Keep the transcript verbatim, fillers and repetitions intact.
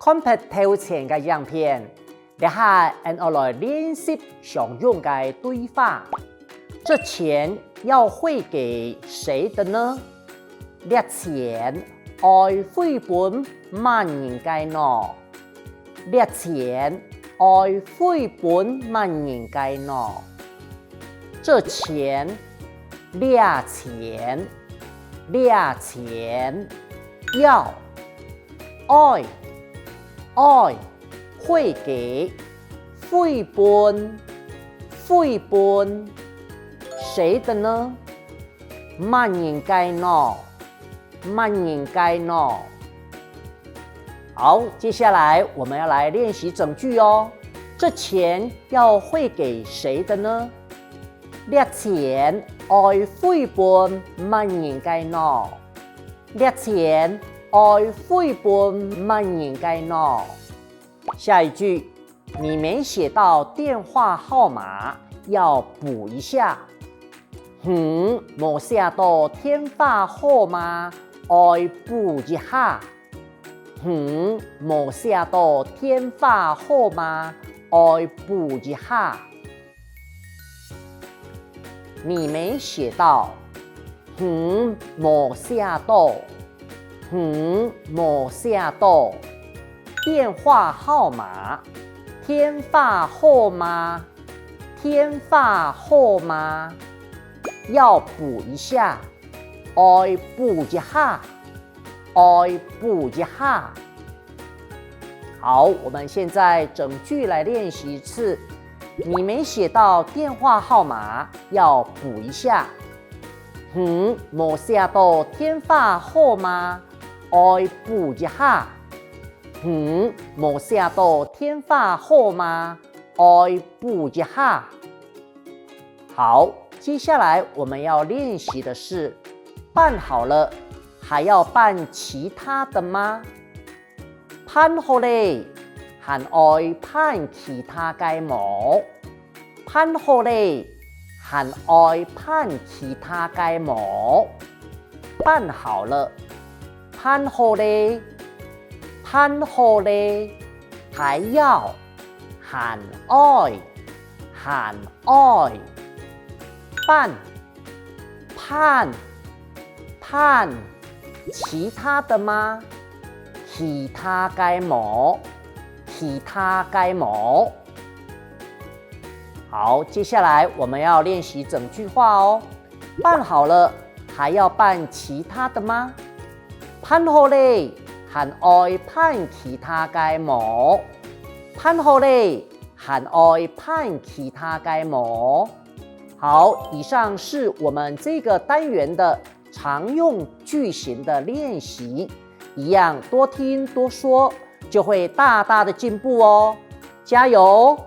看忒頭前个影片，這下𠊎等愛來練習常用个對話。這錢要匯給誰的呢？這錢愛匯分麼人个呢？這錢愛匯分麼人个呢？這錢，這錢，這錢，要，愛，愛，匯給，匯分，匯分，誰的呢？麼人个呢？麼人个呢？好，接下來我們要來練習整句哦。這錢要匯給誰的呢？這錢愛匯分麼人个呢？這錢愛匯分麼人个呢？下一句，你沒寫到電話號碼，要補一下。你無寫到電話號碼，愛補一下。你無寫到電話號碼，愛補一下。 你沒寫到，你無寫到，你無寫到。電話號碼，電話號碼，電話號碼。要補一下，愛補一下， 愛補一下。好，我們現在整句來練習一次。你沒寫到電話號碼，要補一下。你無寫到電話號碼，愛補一下。你無寫到電話號碼，愛補一下。 好，接下來我們要練習的是，辦好了，還要辦其他的嗎？辦好咧，還愛辦其他个無？辦好咧，還愛辦其他个無？辦好了，辦好咧，辦好咧，還要，還愛， 還愛。辦，辦，辦。其他的嗎？其他个無？其他个無？好，接下來我們要練習整句話哦。辦好了，還要辦其他的嗎？辦好咧，還愛辦其他个無？辦好咧， 還愛辦其他个無？好，以上是我們這個單元的常用句型的練習，一樣多聽多說，就會大大的進步哦。加油！